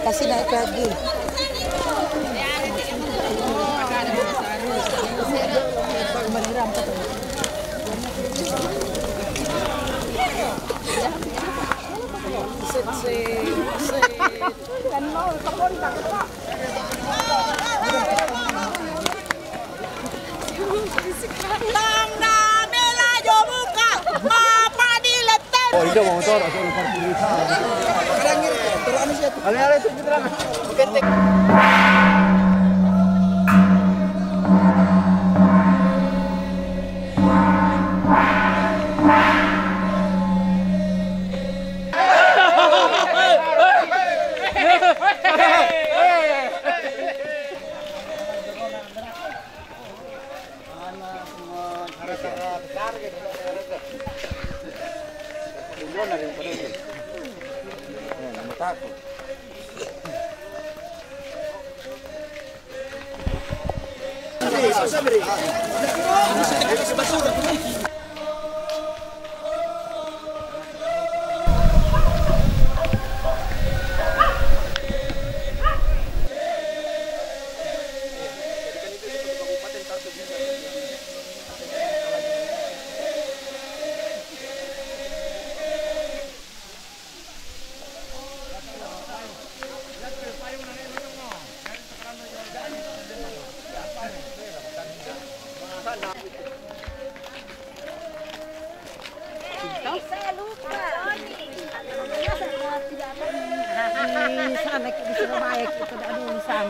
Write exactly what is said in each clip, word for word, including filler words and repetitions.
Kasi naik lagi. Tang na mela jo buka, mapa di leten. Oh, itu mau motor, atau motor. Ale, ale, itu, itu, itu. Saya lupa. Di sana, di Surabaya kita tidak ada urusan.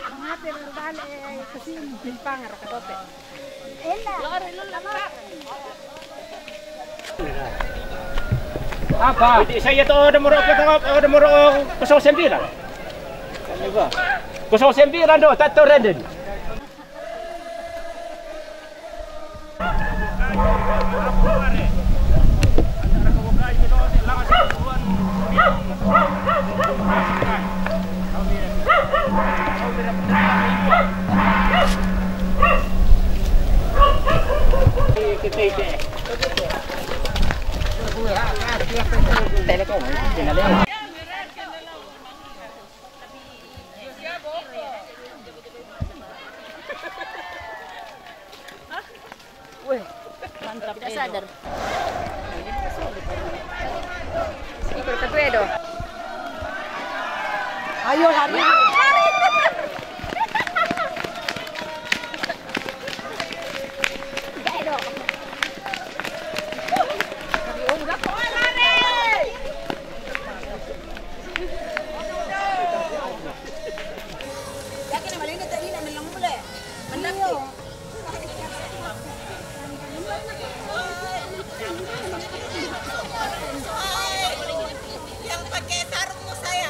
Mangate berbalik ke sini, Jepang, Rakadote. Apa? Saya tu ada muruk apa tengok, ada muruk kosong sembilan. Kosong sembilan tu, tak tahu random. Telekom, weh, mantap. Tidak sadar. Ikut ke Guedo. Ayo lari. Lari. Guedo. Lari, oh, udah. Lari. Yakin sama Linda tadi nak melong boleh? Benar sih. Yang pakai sarung tuh saya.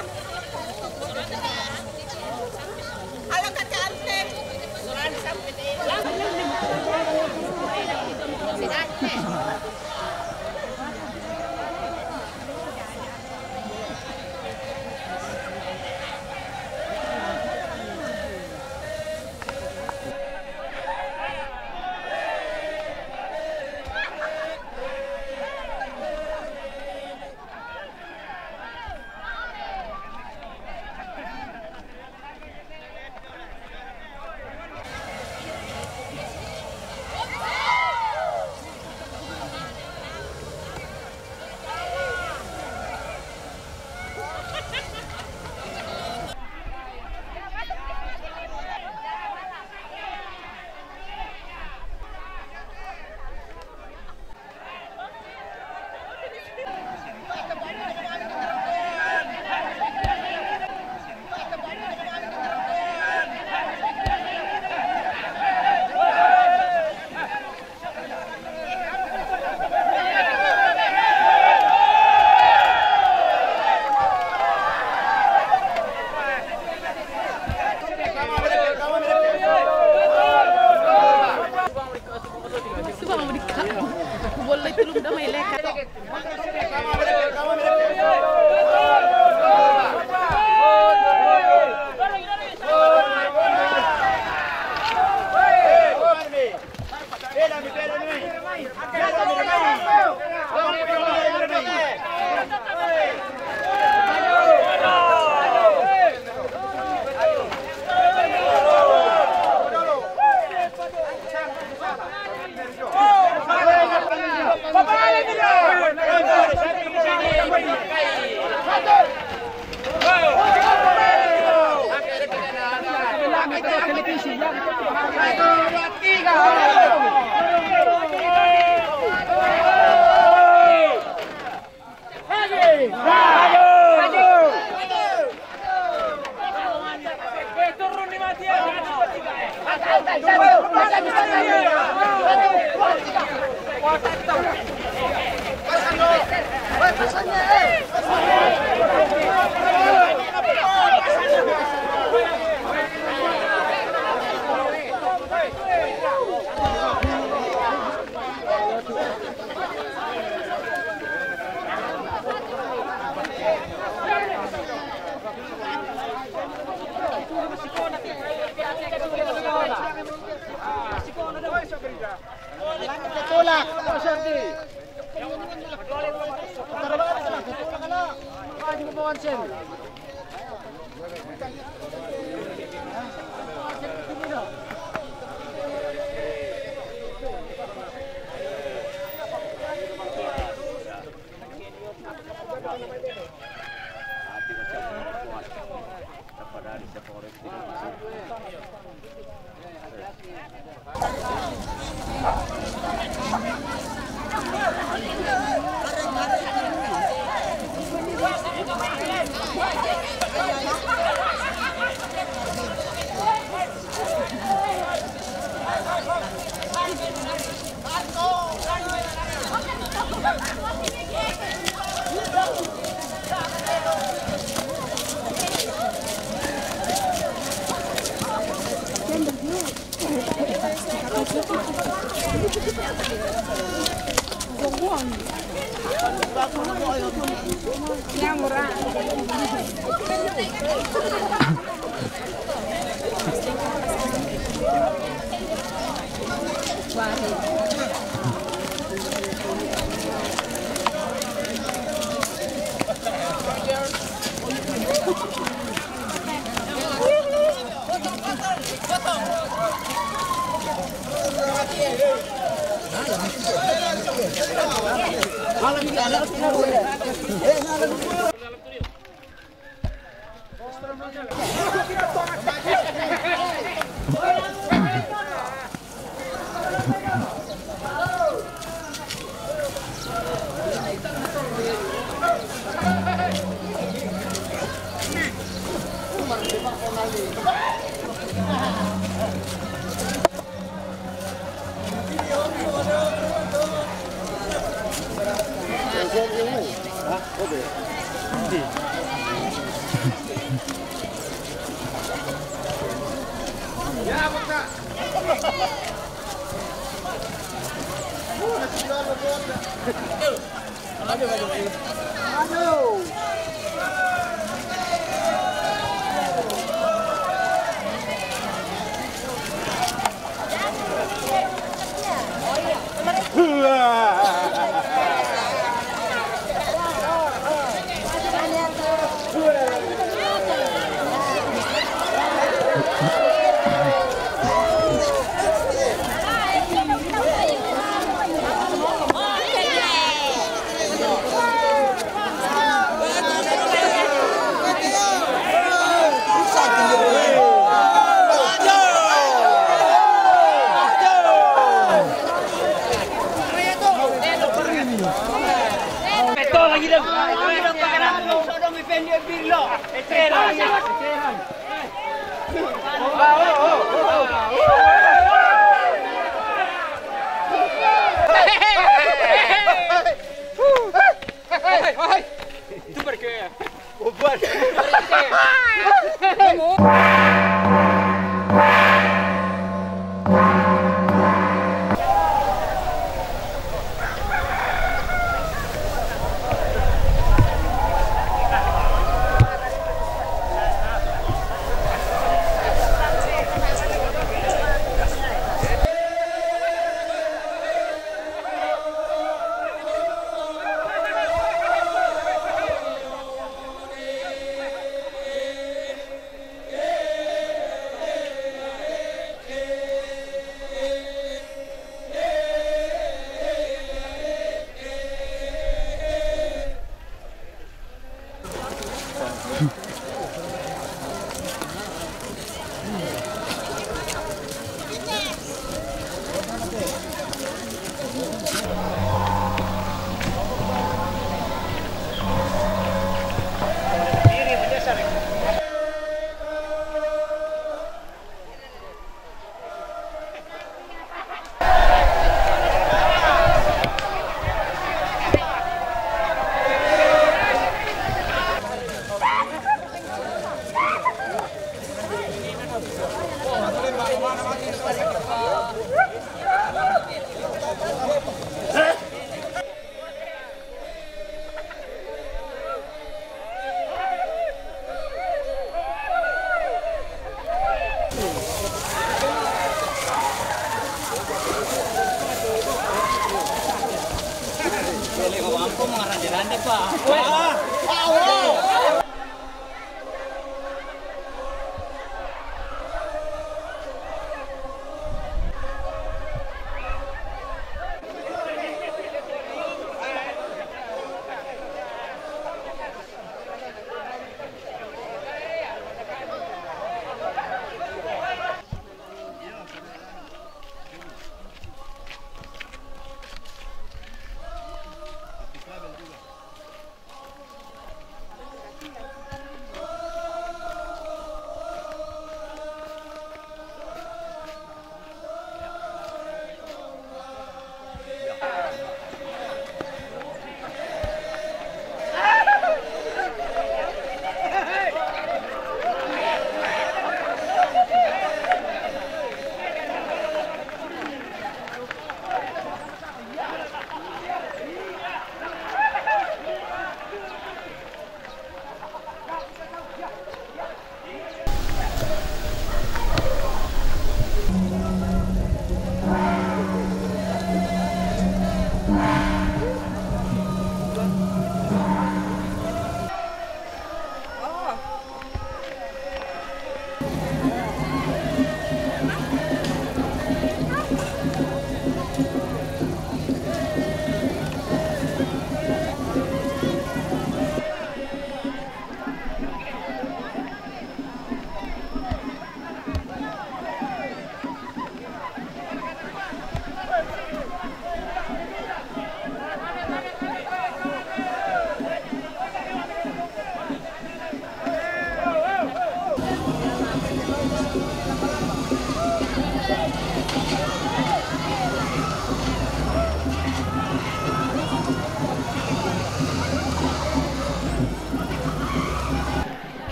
Tu perché?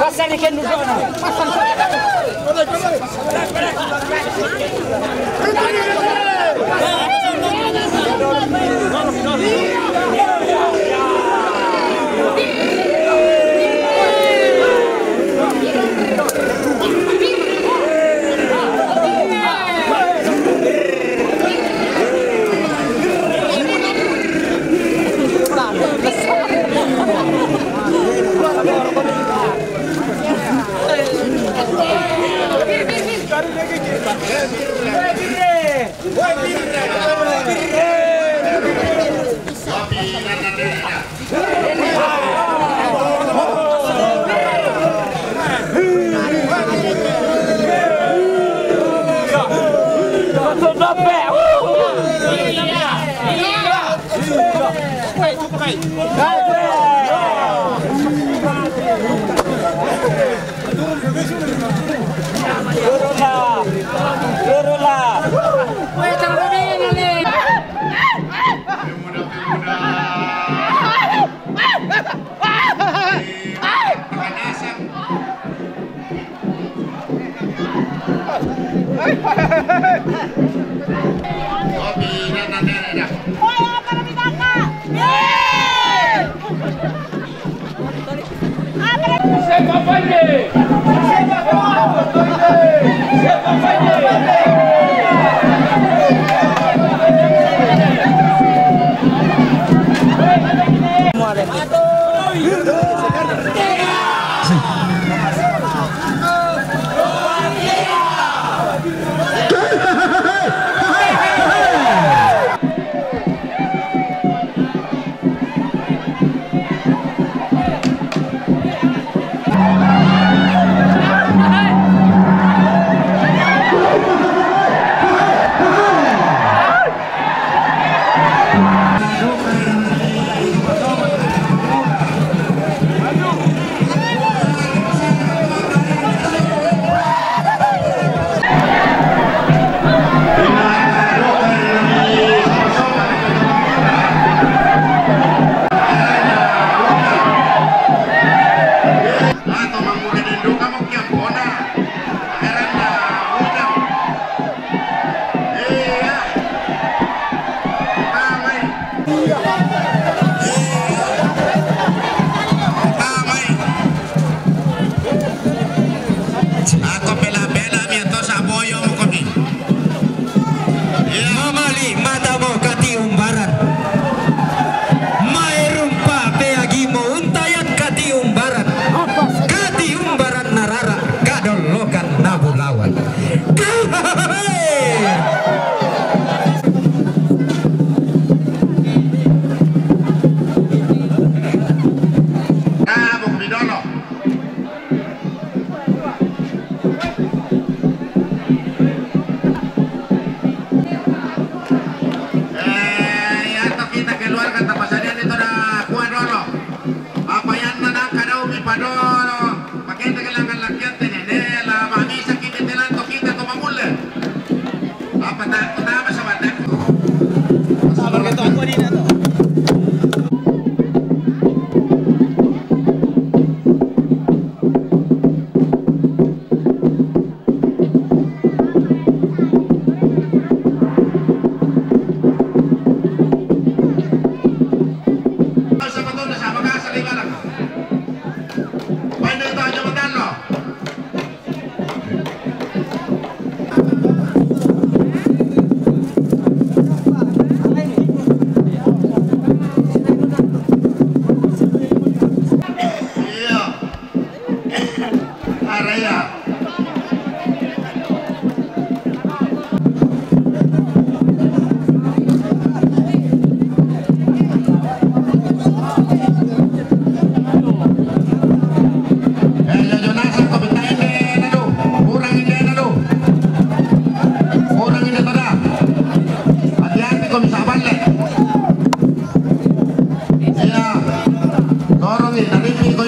Pasa ni ken duduk na.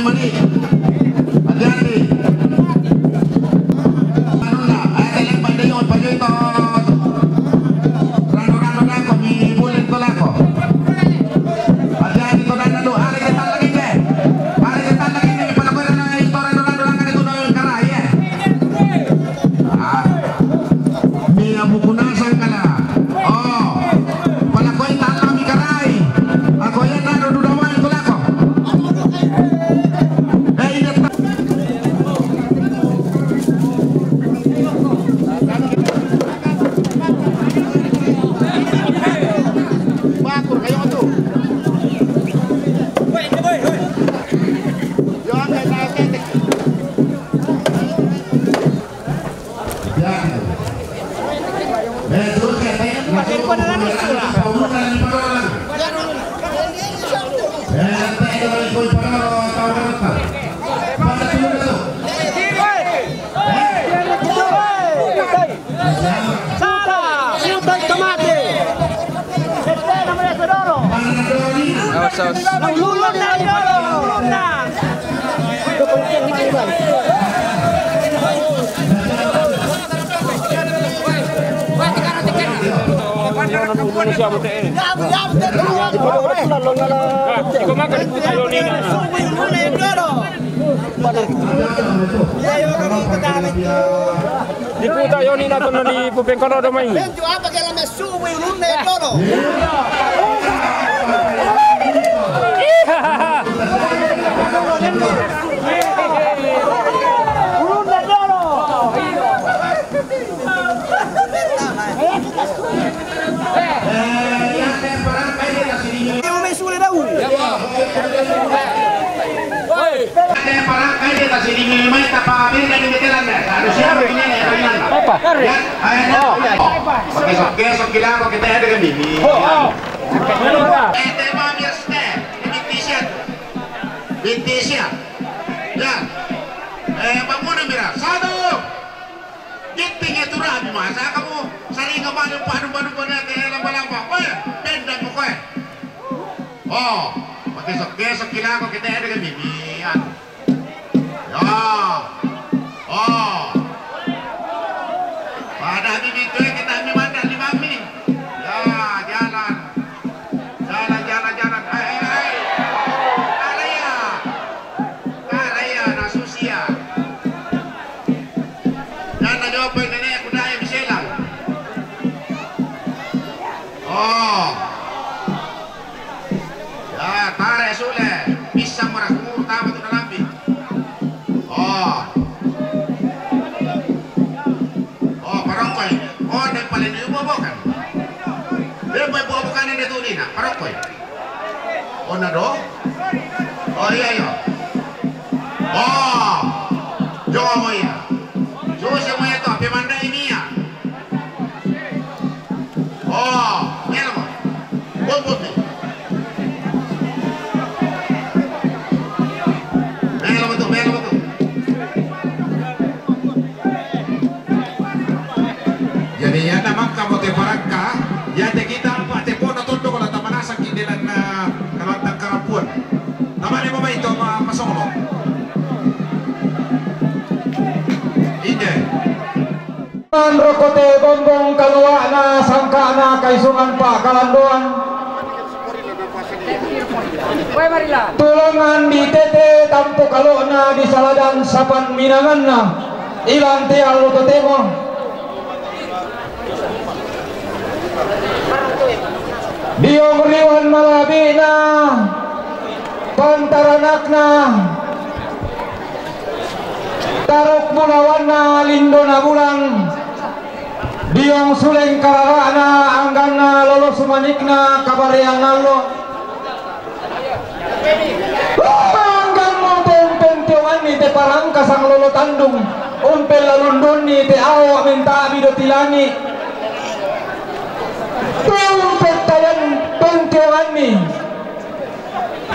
Mani. Hati-hati. Anuna, eh, tele pande yon, pande to. Rando, rando, rando, mi bulen to lako. Hati-hati to, rando, rando, are ke tal lagi ke. Are ke tal lagi ni, para ko na ito, rando, rando, rando, rando, rando, karai, eh. Ah. Mi abu kuna sangkala. Oh. Pala ko ita mi karai. Ako yan na do dudawai ko lako. Eh, ina ta- Bakur kayo to. Yo, ang kaya na. Awas, awas. Diputa yoni na tona ni pupengkolo do mai. Subu i ulunna e dolo. Ulunna e dolo. Io mi sule dau. Io parang aja ta sini mai ta pa bin dan ini jalan ya. Harus siapa ini ya? Apa? Ya. Ayo, nah. Pakai sok, pakai sok gila, pakai teh ada kan ini. Oh, oh. Eh, tema biar step. Ini t-shirt. Ini t-shirt. Ya. Eh, bangun, Mira. Satu. Giting itu rabi masa kamu. Sari ka banu, banu, banu, banu, eh, lamba-lamba. Koe, benda mo koe. Oh, pakai sok, pakai sok gila, pakai teh ada kan ini. Anu. Ya. Oh. Pada bibi tu kita ambil mata di mami. Ya, jalan. Jalan, jalan, jalan. Hai, hai, hai. Karaya. Karaya, na susia. Jalan, jawapan nenek, kuda yang biselang. Oh. Ya, tare sule. Bisa murah umur tamat udah lambi. Oh. Oh, parokkoe. Oh, dai paling di bukan. Dia buat bukan ini tuh, Nina. Parokkoe. Oh, na do? Oh, iya, iya. Oh. Jomo iya. Susi mo iya to, pemanda ini ya. Oh, melo mo. Bot, bot, bot. Melo mo to, melo mo to. Jadi, iya na mangka mo te parangka, iya te kita apa te pono tondo ko la tamanasang kindelan na kalantang karampuan. Tamane mo mai to ma-, masolo. Inde. Roko te bombong kaluana sangkana kaisungan pa kalandoan. Tulangan di tete tampo kalona di saladan sapan minanganna. Ilang te allo totemo. Diong riwan malabina pantaranakna. Taruk bulawanna lindona bulan, diong suleng karara'na angganna lolo sumanikna kabarean allo. Angganmu te umpentionganni te parangkasang lolo tandung, umpellalundonni te ao mentabi do tilani. Te umpettayan pentionganni.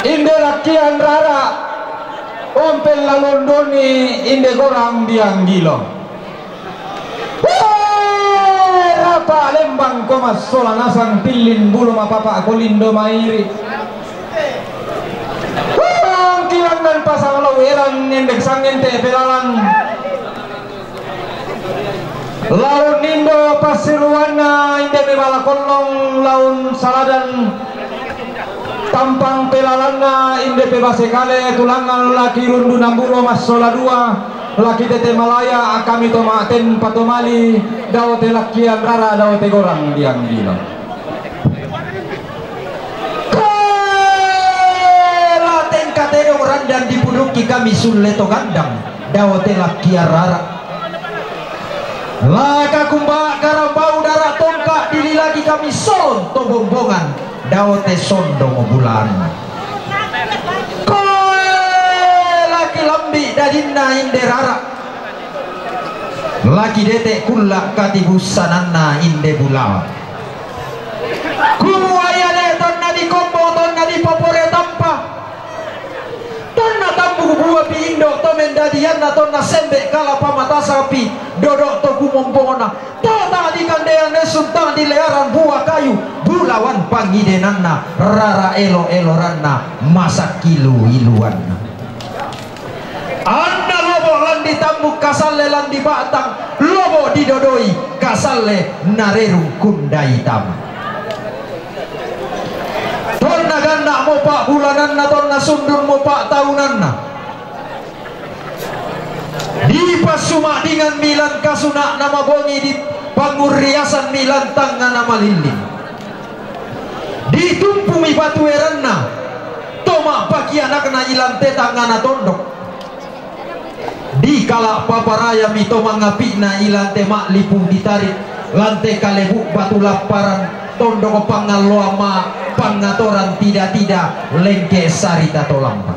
Inde lakkian rara, umpellalundonni inde gorang dianggilo. Wee, rapa lembang ko massola nasang pillin bulu mapapa ko lindo mairi. Wee, angkilangan Pasang lau eran ende sangente pelalan. Laun indo passiruanna inde pe bala kollong, laun saladan tampang pelalanna inde pe base kale tulangan laki rundu nambulo massola dua, laki tete malaya akami to maten patomali, dao te lakkian rara dao te gorang diang dino. Kela tengka tedong randan dipuduki kami sulle to gandang, dao te lakkian rara. Laka kumba karambau dara tongka dililaki kami solon to bombongan, dao te sondong bulan. Koe laki lambi dadinna inde rara. Laki dete kulla katibussananna inde bulawa. Kuaya de tonna dikombo, tonna dipapore tampa. Tonna tambu bua pi indo to mendadianna, tonna sembe kala pamatasapi dodok to kumombona. Tata dikandean nesun tang dilearan bua kayu, bulawan pangidenanna, rara elo-eloranna, masakkilu-iluanna. Anna lobo lan ditambuk kasalle lan dibatang, lobo didodoi kasalle narerung kundai tama. Tonna ganna mo pa'bulananna, tonna sundun mo pa'taunanna. Dipassumadingan mi lan kasuna'na mabongi, dipangurriasan mi lan tangngana malilling. Ditumpumi batu eranna to ma'pakianakna ilante tangngana tondok. Dikala paparayami to mangapi'na ilante ma'lipu ditarik, lante kalebu batu lapparan, tondok pangalloan ma pangatoran tida-tida, lengke sarita to lamba.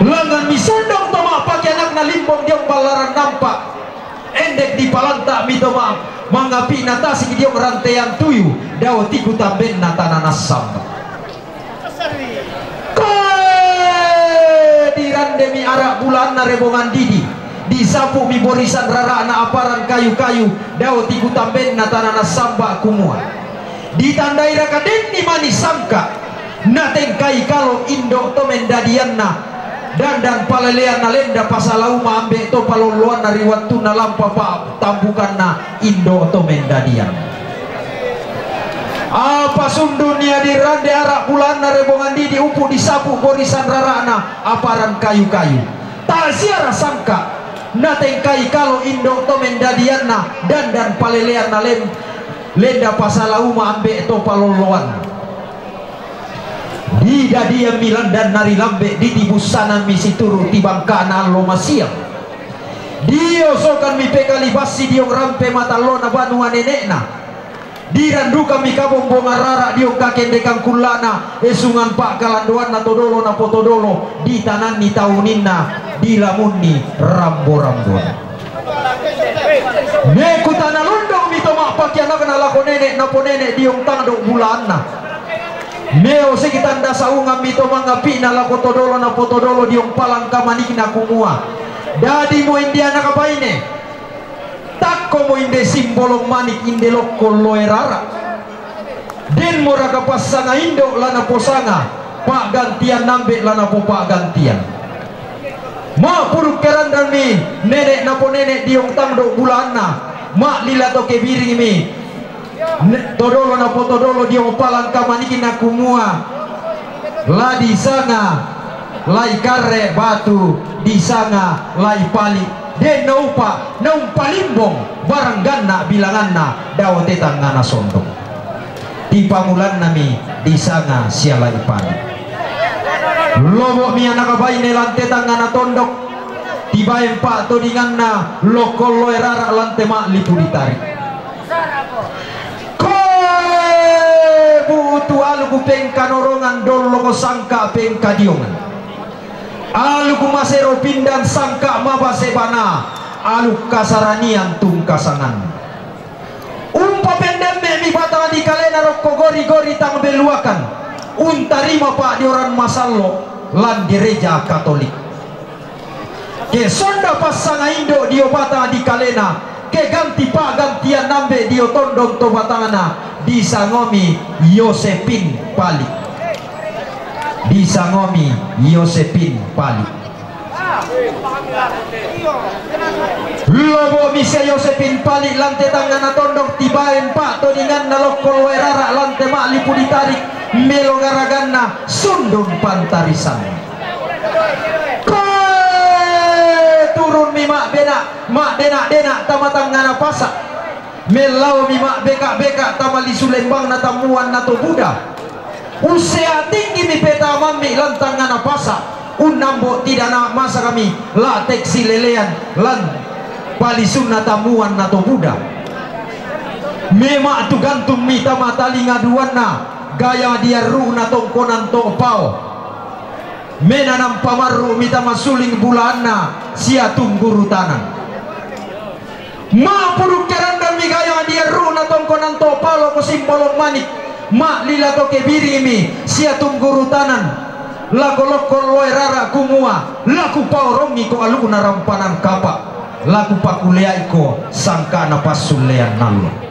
Langngan mi sondong to ma'pakianakna limbong diong ballaran nampa. Endek dipalanta mi to ma-, mangapi'na tasik diong rantean tuyu, dao tiku tambenna tana nassamba. Koe dirandemi ara' bulanna rebongan didi, disapu'mi borisan rara'na aparan kayu-kayu, dao tiku tambenna tana nassamba kumua. Ditandai raka denni mani sangka, natengkai kalo indo to mendadianna, dandan paleleanna lenda pasalauma ambe to palolloanna ri wattunna lampa pa'tambukanna indo to mendadian. Apa sundun ia dirande ara' bulanna rebongan didi upu disapu borisan rara'na aparan kayu-kayu. Ta'siara sangka, natengkai kalo indo to mendadianna, dandan paleleanna len-, lenda pasalauma ambe to palolloanna. Didadiammi landan narilambe, ditibussanammi situru' tibangka'na allo masiang. Diosokanmi pekali bassi diong rampe matallona banua nene'na. Dirandukammi kabombongan rara' diong kakendekan kulla'na, esungan pa'kalandoanna to dolo napotodolo, ditananni tauninna, dilamunni rambo-rambona. Me kutana londongmi to ma'pakianakna lako nene' naponene' diong tangdo' bulaanna. Me osiki tanda saungammi to mangapi'na lako to dolo napotodolo diong palang kamanikna kumua, dadimo inde anak baine, takkomo inde simbolong manik inde lokko loe rara'. Denmoraka passanga indo' la naposanga, pa'gantian ambe' la napopa'gantian. Ma'puru' kerandanmi nene' naponene' diong tangdo' bulaanna, ma'lila to kebiringmi ne-, to dolo napotodolo diong palang kamanikna kumua, la disanga lai karre batu, disanga lai pali', den naupa' naumpalimbong barang ganna' bilanganna dao te tangngana sondong. Tipamulannami disanga sia lai pali'. Lobo'mi anak baine lante tangngana tondok, tibaen pa'todinganna lokko loe rara' lante ma'lipu ditari. Koe bu'tu aluku pengkanorongan, dolloko sangka pengkadiongan. Aluku masero pindan sangka mabase bana, aluk kasaranian tungkasangan. Umpapendemme'mi batang dikalena rokko gori-gori tang belluakan, untarima pa'dioran masallo' lan gereja Katolik. Ke sonda passanga indo' dio batang dikalena, ke ganti pa'gantian ambe' dio tondong to batangna, disangomi Yosepin Pali'. Disangomi Yosepin Pali. Lobo'mi sia Yosepin Pali lan te tangngana tondok, tibaen pa'todinganna lokkon wae rara' lan te ma'lipu ditarik, melo garaganna sundun pantarisan. Koe turunmi ma'bena-, ma'dena-dena tama tangngana pasa'. Mellaomi ma'beka-beka tama lisu lembangna tammuanna to buda. Ussea tinggimi petamammi lan tangngana pasa', unnambo' tidana masakami la teksi lelean lan palisunna tammuanna to buda. Mema'tu gantungmi tama talinga duanna gaya diarru'na tongkonan to pao. Menanam pamarru'mi tama suling bulaanna sia tungguru tanan. Ma'pudukkerandammi gayang diarru'na tongkonan to pao lako Simbolong Manik, ma'lila to kebiri'mi sia tungguru tanan lako lokkon loe rara' kumua, la kupaorongiko alu'na rampanan kapa', la kupakuleaiko sangka'na passullean allo.